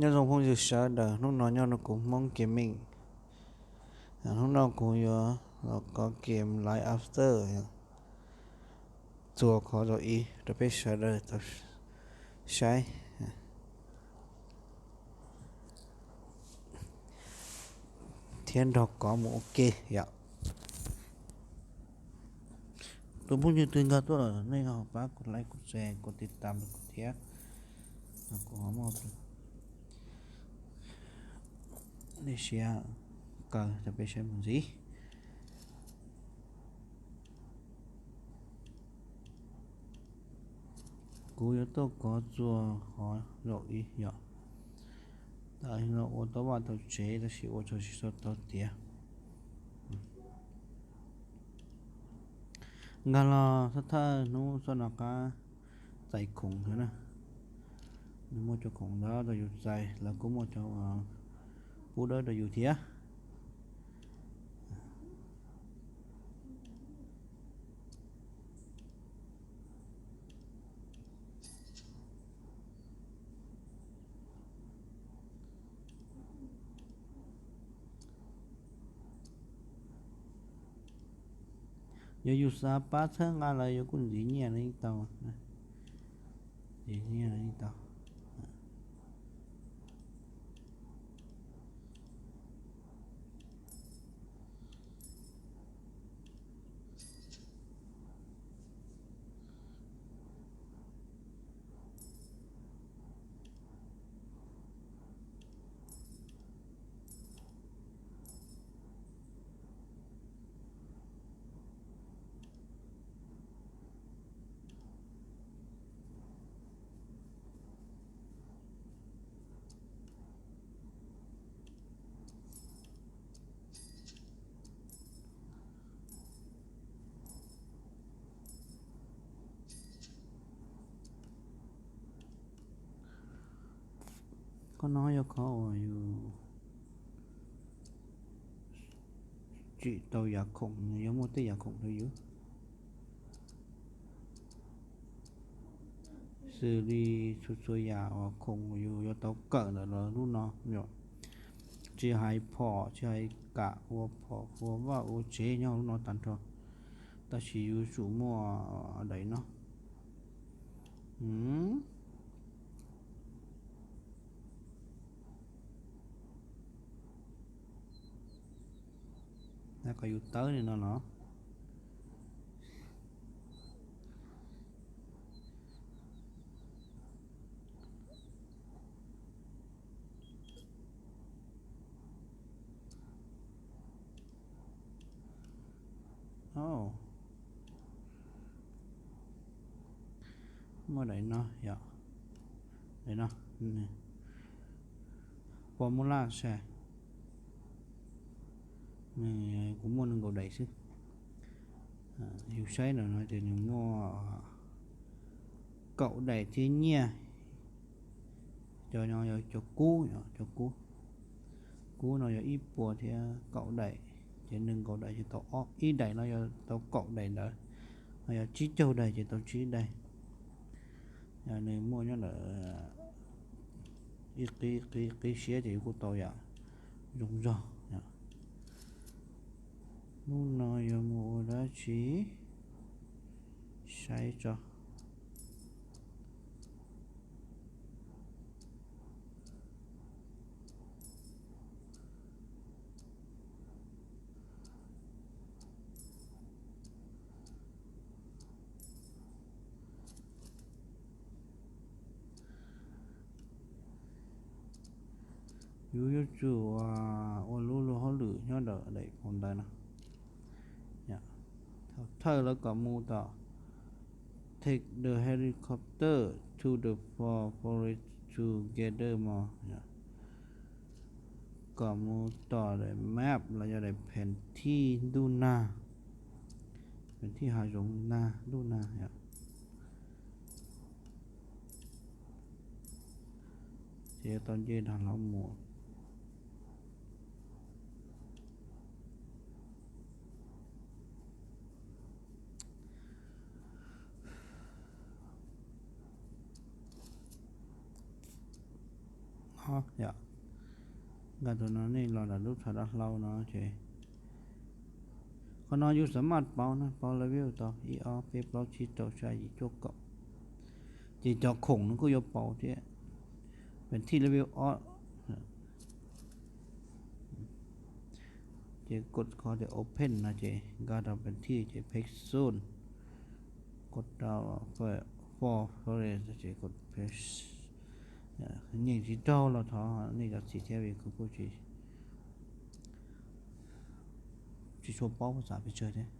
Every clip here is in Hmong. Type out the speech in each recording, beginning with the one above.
Nyob zoo phooj ywg sawv daws, hnub no nyob rau kuv Hmoob Gaming. Hnub no kuv yuav los kov kem Life After, txuas qhov zaum ib rau peb sawv daws tau saib thiab nrog kov mus ua ke yom. Tus phooj ywg twg nkag tuaj lawm nej ho pab kuv like, kuv share, kuv tiv tam rau kuv thiab. Kuv ho muaj nej siab kawg rau peb saib mus ntxiv. Kuv yuav tuaj kov txuas qhov zaum ib yom. Tam no ua tau vaj tau tsev tab sis ua tsis tau tiav. Nkag los thawj thawj hnub txoj no qab txais khoom thiab na. Nws muaj cov khoom ntawd rau yus txais, lawv kuj muaj cov pub dawb rau yus thiab. Yog yus xav pab txhawb nqa lawv yuav kuj ntxiv nyiaj li tau. Ntxiv nyiaj li tau. Qhov no yog qhov uas yus tsim tau yam khoom, nws yuav muaj tej yam khoom rau yus. Xws li txhua txhua yam uas khoom yus yuav tau kawm ntawm lub no yom. Tsis hais phom, tsis hais kam ua phom ua vaj ua tsev nyob lub no tag nrho, tab sis yus tsum muaj daim no. Kom yus tawb li no los. Muaj daim no yom, daim no, formula sai. Kuv muaj nees nkaum daim xwb. Yus saib ntawm no ces nws muaj kaum daim thiab nyiaj. Cov no yog cov kub, cov kub, kub no yog ib puas thiab kaum daim, ces nees nkaum daim ces tau ob, ib daim no yog tau kaum daim ntawd, no yog tsib caug daim ces tau tsib daim. Nws muaj nyob ntawm ib qib, qib siab ces yus kuj tau yam zoo zog. Hnub no yuav mus ua dab tsi? Saib tso. Yus yuav tsum ua lub luag hauj lwm nyob ntawm daim phoo ntawd no. Thaum thawj lawv kom mus tom take the helicopter to the four forest together mos. Kom mus tom daim map los yog daim phees thij ntuj nag, phees thij hav zoov nag ntuj nag yom. Ces yuav tau nce dag hlo mus. Yog, nkag tus no nej los lawm lub thav dab hlau no ces qhov no yus xav maj pauv na, pauv level tau ib ob peb plaub tsib rau xya yim cuaj kaum. Ces cov khoom no kuj yuav pauv thiab. Pem thij level ob ces kod qhov tias open no ces nkag rau pem thij ces page soon, kod rau for forest ces kod page. Nyeem tsis raug los thov nej zam txim thiab vim kuv kuj tsis, tsis tshua paub phas xas pes tsawg thiab.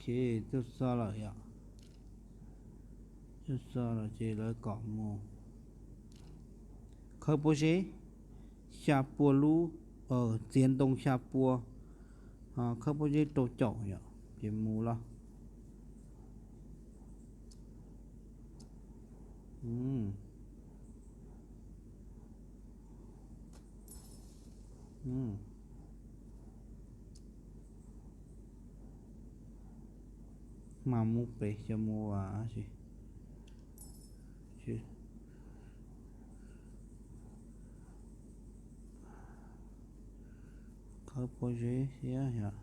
Ok, tuaj txog lawm yom. Tuaj txog lawm ces lawv kom mus khawb pob zeb xya pua lub, txiav ntoo xya pua, khawb pob zeb rau caum yom, ces mus los. Mas mus pem xyov mus ua si. Khawb pob zeb thiab yom.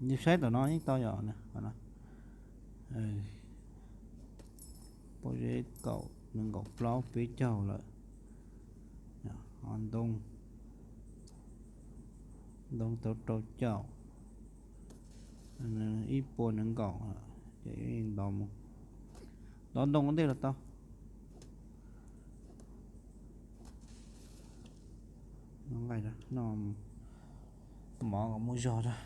Yus saib tom no yeej tau yom, pob zeb kaum, nees nkaum plaub, peb caug lawm. Ho ntoo, ntoo tau rau caum, ib puas nees nkaum, ces ntov mus, ntov ntoo ua ntej los tau. Noj mov kom muaj zog rau.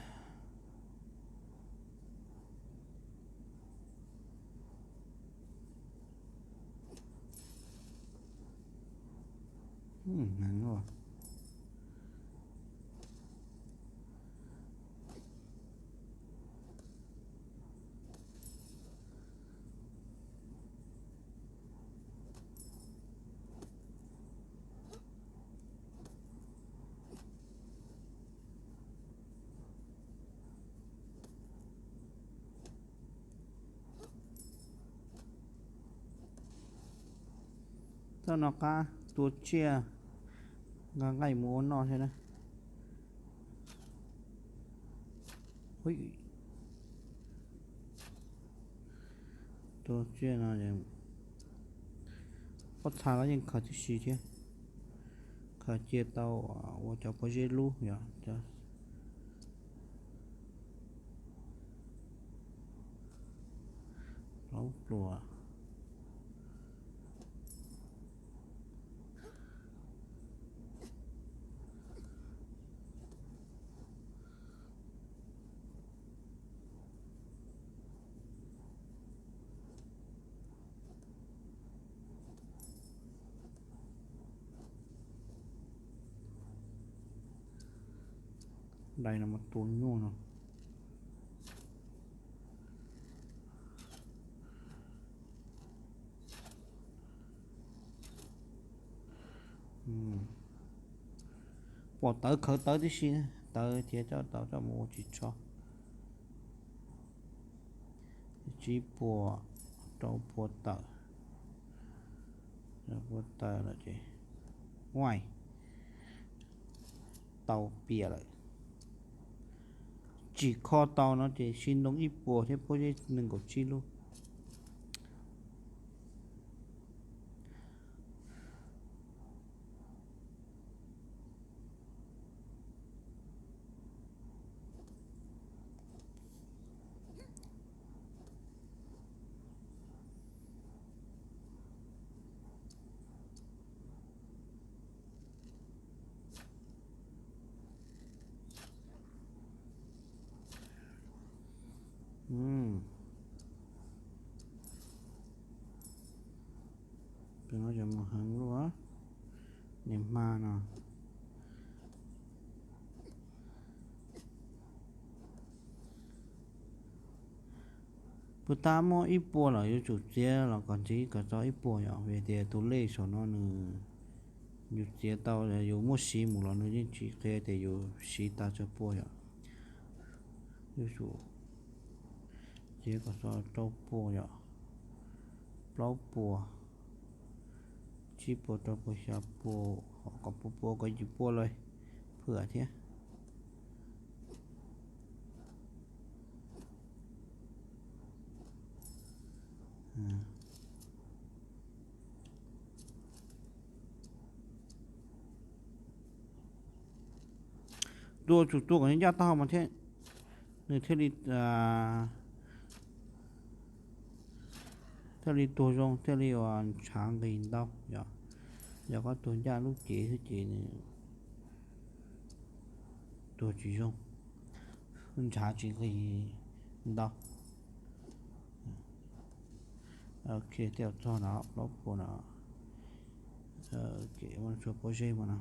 Txoj no qab tua tsiaj, nqa nqaij mus ua noj thiab na. Tua tsiaj no, pob txha los yeej khaws tib si thiab, khaws cia tau ua cov pob zeb lub yom. Plaub pluas. Dais no mas tua nyuaj no. Pom tawv khawv tawv tib si, tawv thiab coj tau coj mus ua tsis tso. Tsib puas, rau puas tawm, rau puas tawm lawm ces, uaij, tau piam lawm. Tsis kho tau no ces siv ntoo ib puas thiab pob zeb nees nkaum tsib lub. Tus no yog mus heev luaj, niam hma no. Puag ta muaj ib puas los yuav tsum txiav los kom ntxiv kom txog ib puas yom, vim tias tus lej saum no nws, yus txiav tau, yus muab siv mus los nws yeej tsis qhia tias yus siv tag tsawg puas yom. Yuav tsum txiav kom txog rau puas yom, plaub puas, tsib puas, rau puas, xya puas, kom puas puas kom yim puas lawm, phwam thiab. Tua tsum tua kom ncaj taub hau mas thiaj, nws thiaj li, thiaj li tuag zoo, thiaj li uas ntshav nqis ntau yom. Yog koj tuag ncaj lub cev xwb ces nws tuag tsis zoo, ntshav tsis nqis ntau. Ok, tej zaum txog no plaub puas no, ces muab tshuav pob zeb mus no,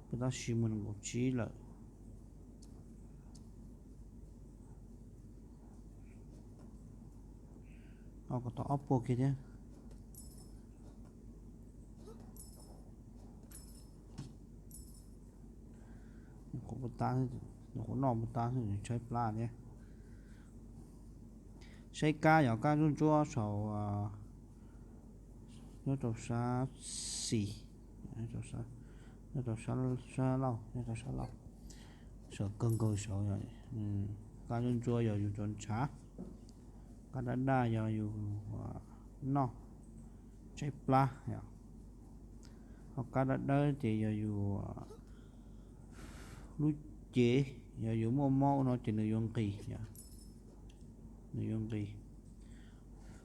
peb tab sis mus nees nkaum tsib lawm. Ho kom tau ob puas kiag thiab. Nws qhuav noj puas tab, tshaib plab thiab. Saib kab yog kab ntsuab ntsuab saum, nyob rau sab xis, nyob rau sab laug, nyob rau sab laug, saum kawg nkaus saud. Kab ntsuab ntsuab yog yus cov ntshav, kab daj daj yog yus noj tshaib plab. Ho kab dawb dawb ces yog yus lub cev, yog yus muaj mob no ces nws yuav nqis, nws yuav nqis.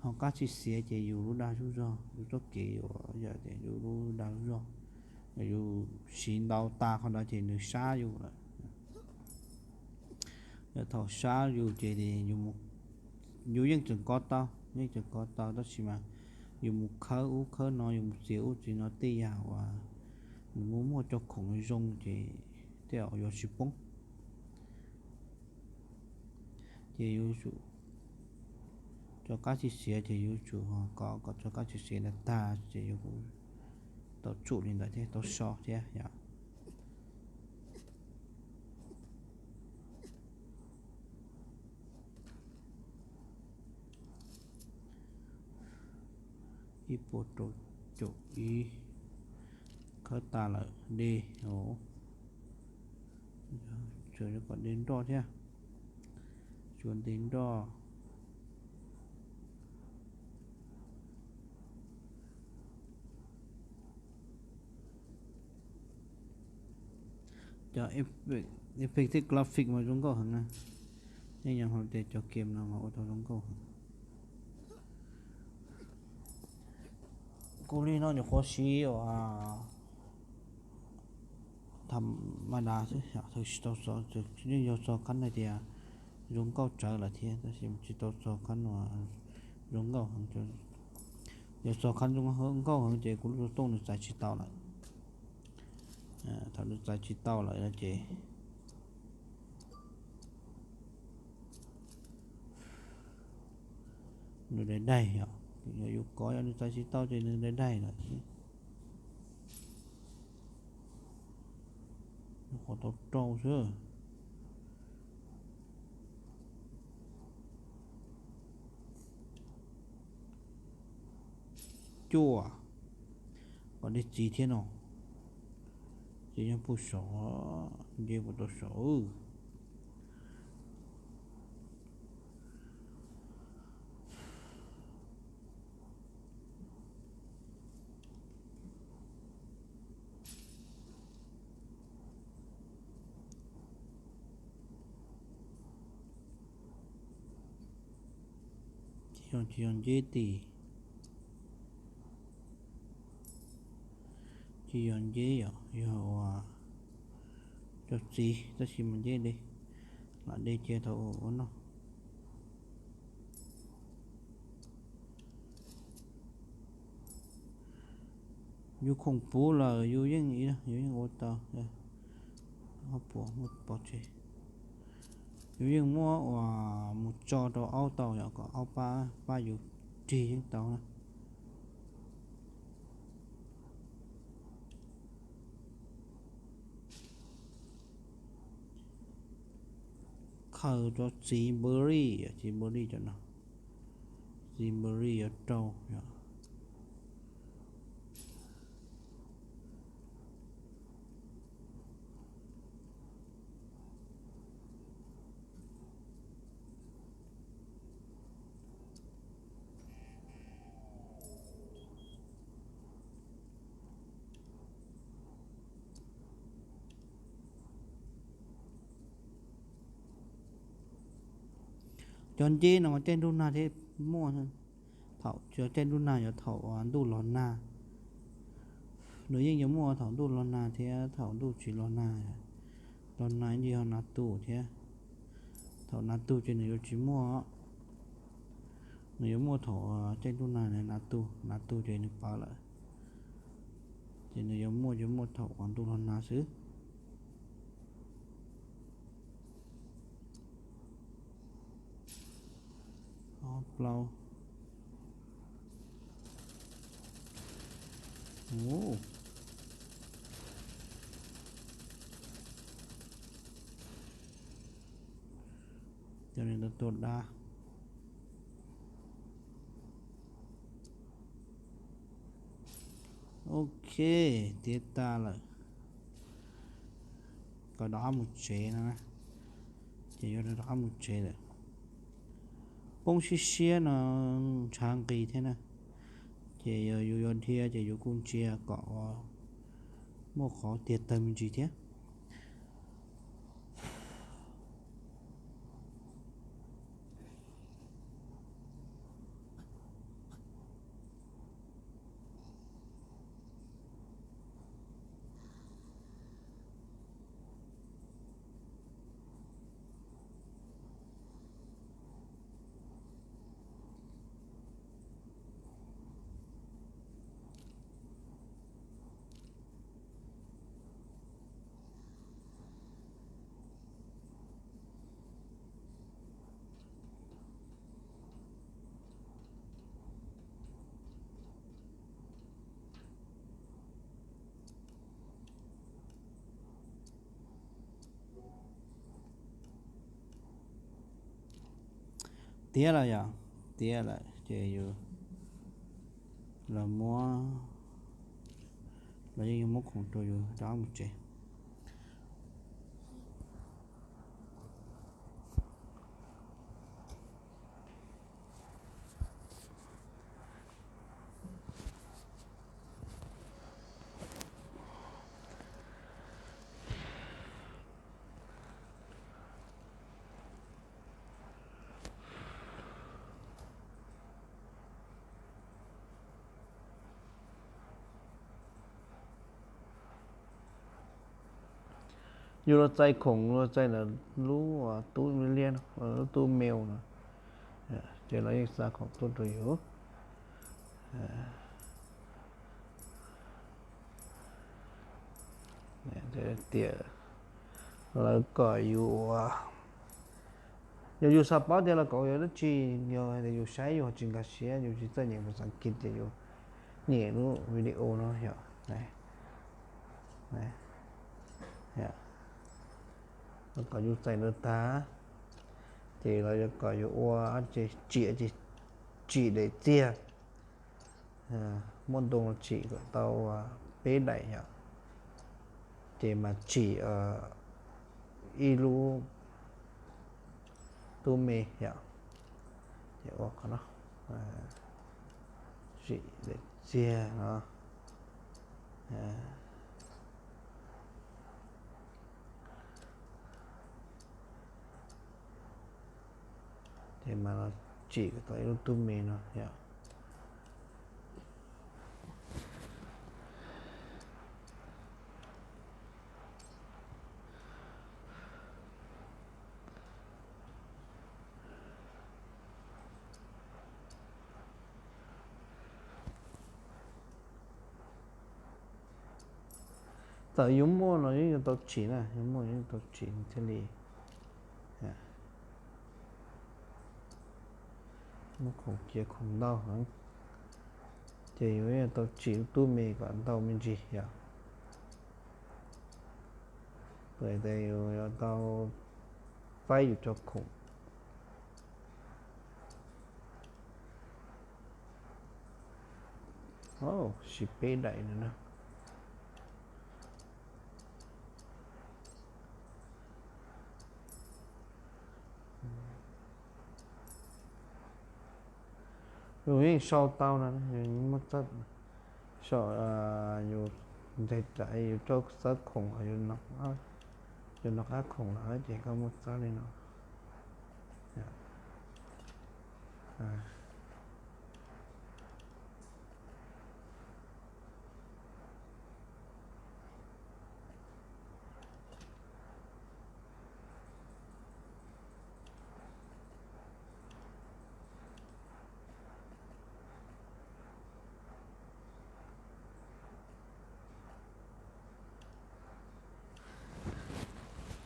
Ho kab txi xiav ces yus lub dag zug zog, yus txoj kev yuav yam tias yus lub dag zug zog, yus siv ntau tas qhov ntawd ces nws sab yus lawm. Yog thaum sab yus ces yus yeej tseem kov tau, yeej tseem kov tau tab sis mas yus mus khawb ub khawb no, yus mus txiav ub txiav no tej yam uas nws muaj muaj cov khoom zoo ces tej zaum yuav tsis poob. Ces yuav tsum, cov kab txi xiav ces yuav tsum kov kom cov kab txi xiav ntawd tag ces yuav tau tsum li ntawd thiab tau so thiab yom. Ib puas rau caum ib, khawb tas lawm de, tshuav kom de nroj thiab, tshuav de nroj. Cov effect thiab graphic mas zoo nkauj heev na. Nej nyam hais tias cov game no mas ua tau zoo nkauj heev. Kuv li no nyuam qhuav siv ua tham ma das xwb, yeej yog txog qhov hais tias zoo nkauj tsawv lawm thiab, tab sis tsis tau txog qhov zoo nkauj heev. Yog txog qhov zoo nkauj heev ces kuv lub xov tooj nws txais tsis tau lawm. Thaum nws txais tsis tau lawm no ces nws daig daig yom, yog yus kov yog nws txais tsis tau ces nws daig daig lawm thiab. Nyuam qhuav tau rau xwb. Cuaj, kom dej txiv thiab no. Ces nyob puag saud, nce puag rau saud. Tsis yog nceb tim, tsis yog nceb yom, yog ua cov txiv tab sis mas nceb de, lam de cia thaum ua noj. Yus khoom puv lawm yus yeej, yus yeej ua tau. Ob puas muaj pov tseg, yus yeej muab ua mus tso rau aub tau yom, kom aub pab, pab yus rig yeej tau na. Khaws rau txiv npawg ri, txiv npawg ri cov no, txiv npawg ri yuav rau yom. Cov nceb no mas caij ntuj nag thiaj muaj, thaum cov caij ntuj nag yog thaum ntuj los nag. Nws yeej yuav muaj thaum ntuj los nag thiab thaum ntuj tsis los nag. Los nag ces yog nas tus thiab, thaum nas tus ces nws yuav tsis muaj. Nws yuav muaj thaum caij ntuj nag, nas tus, nas tus ces nws pawv lawm, ces nws yuav muaj ces muaj thaum uas ntuj los nag xwb. Ob plaub. Cov no tua dab. Ok, tiav tas lawm. Kom rov qab mus tsev no na. Ces yuav rov qab mus tsev lawm. Poob siab siab no, ntshav nqis thiab na. Ces yog yus yuav dhia ces yus kuj ntsia kom muaj qhov tiag tawg me ntsis thiab. Tiav lawm yom, tiav lawm ces yus los muab, los yeej yuav muab khoom rau yus rov qab mus tsev. Yus los txais khoom, los txais ntawm lub tub liab, lub tub mail no, ces lawv yeej xa khoom tuaj rau yus. Tias lawv kom yus ua, yog yus xav paub tias lawv kom yus dab tsi, yog tias yus saib yus ho tsis nkag siab, yus tsis txawj nyeem phas xas kiv ces yus nyeem lub video no yom. Lawv kom yus txais ntawd tag, ces lawv yuav kom yus ua, ces tsim, ces tsim daim txiag, muaj ntoo tsim kom tau peb daim yom, ces mas tsim ib lub tub me yom, ces ua qhov no, tsim daim txiag no. Ces mas los tsim kom tau ib lub tub me no yom. Tawm yus muaj los yeej yuav tau tsim na, yus muaj yeej tau tsim thiaj li muaj khoom cia khoom ntau heev. Ces yus yuav tau tsim lub tub me kom ntau me ntsis yom. Pab tes yus yuav tau faib yus cov khoom. Siv peb daim no na. Yus yeej sau tau no, yus muaj txawb, sau, yus nteg ram yus rau txawb khoom, yus nov qab khoom lawm ces koj muaj txawb li no.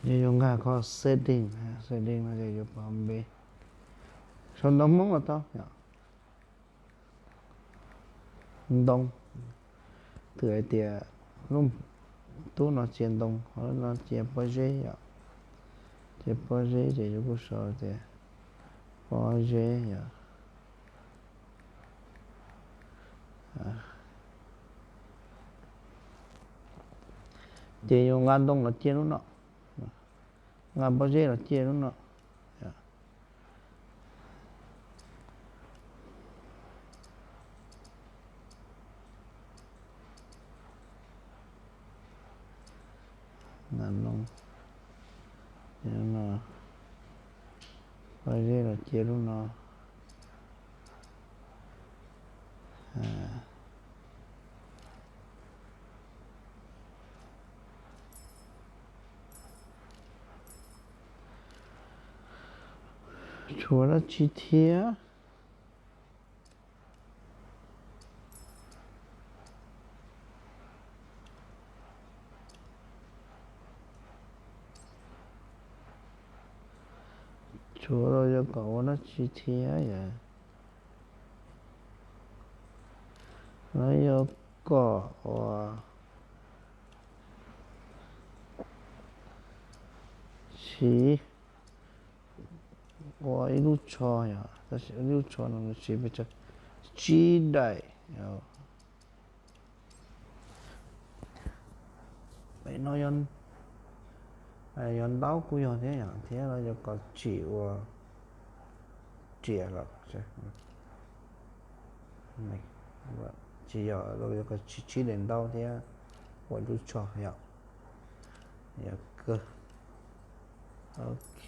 Yog yuav nkag qhov setting, setting no ces yuav pov npe, sau ntoo Hmoob los tau yom. Ntoo, twb hais tias lub tub no cia ntoo, ho lub no cia pob zeb yom. Cia pob zeb ces yuav kuj sau tias pob zeb yom. Ces yuav nqa ntoo los cia lub no, nqa pob zeb los cia lub no. Nqa ntoo, pob zeb los cia lub no. Tshuav dab tsi thiab? Tshuav los yuav kom ua dab tsi thiab yom? Los yuav kom ua, siv ua ib lub tsho yom, tab sis ib lub tsho no siv pes tsawg, tsib daim. No yog ntaub kuj yog thiab yom, thiab los yuav kom tsim ua riam los tsis yog, yuav kom tsim tsib daim ntaub thiab ua lub tsho yom. Yog kawg. Ok.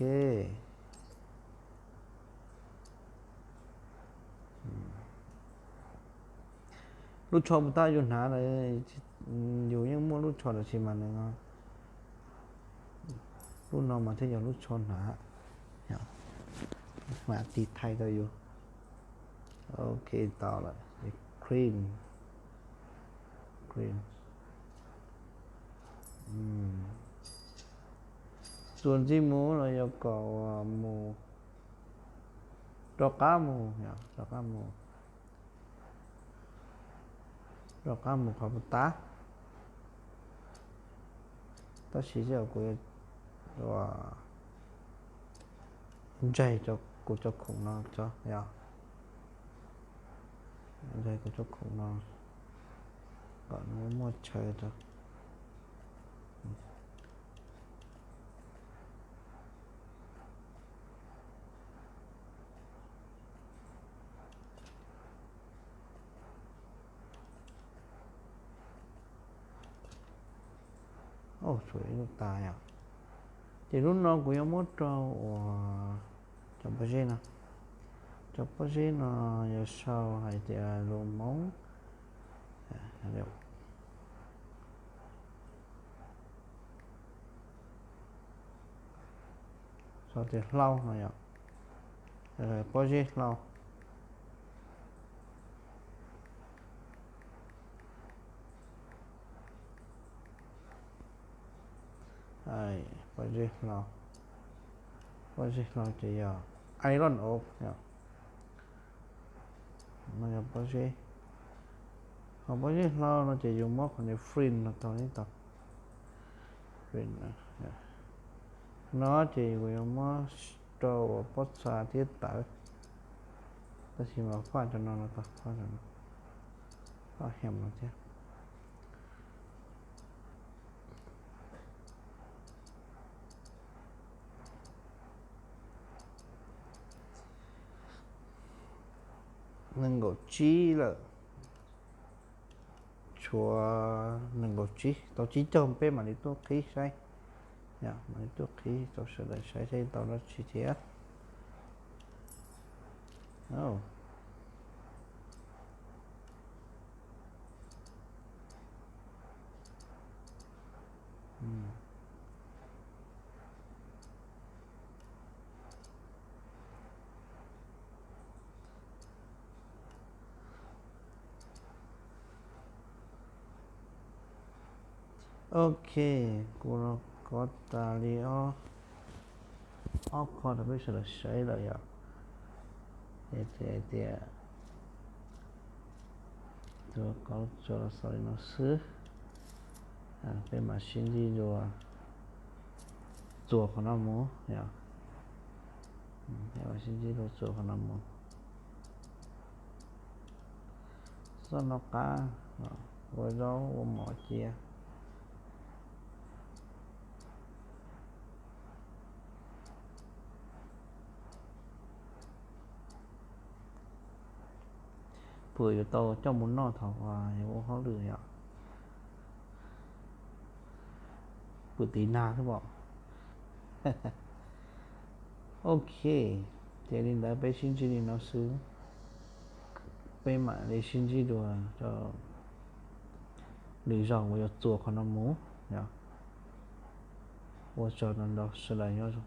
Lub tsho puas tab yus hnav, yus yeej muaj lub tsho lawm sis mas nws, lub no mas thiaj yog lub tsho hnav. Mam tiv thaiv rau yus. Ok, tau lawm. Clean, clean. Txuas ntxiv mus los yuav kom mus rov qab mus, rov qab mus, rov qab mus qhov puas tab. Tab sis kuv ntsaig kuv cov khoom no tso, ntsaig kuv cov khoom no kom nws muaj chaw tso. Tshuav ib lub tas yom. Ces lub no kuv yuav muab rau uas cov pob zeb no. Cov pob zeb no yuav sau hais tias lus Hmoob, sau tias hlau no yom, pob zeb hlau. Pob zeb hlau, pob zeb hlau ces yog iron ore yom. No yog pob zeb, ho pob zeb hlau no ces yus muab qhov niag flint no tau li tau. Flint no ces kuv yuav muab rau ua pob txha thiab tawv, tab sis mas faj cov no no tau, faj cov no, faj hem no thiab. Nees nkaum tsib lawm, tshuav nees nkaum tsib, tau tsib caug peb mam li tuaj qhib saib, mam li tuaj qhib rau sawv daws saib seb tau dab tsi thiab. Ok, kuv los kov tas li ob, ob qho rau peb sawv daws saib lawm yom. Ces hais tias tus kov tsuas los xaus li no xwb. Peb mam sib ntsib dua txuas qhov no mus yom. Peb mam sib ntsib dua txuas qhov no mus. Txoj no qab, ua zaub ua mov cia. Pwm yuav tau coj mus noj thaum uas yus ua hauj lwm yom. Pwm tiv nag xwb pom. Ok, ces li ntawd peb sib ntsib li no xwb. Peb mam li sib ntsib dua rau lwm zaus uas yuav txuas qhov no mus yom. Ua tsaug ntau ntau, sawv daws nyob zoo.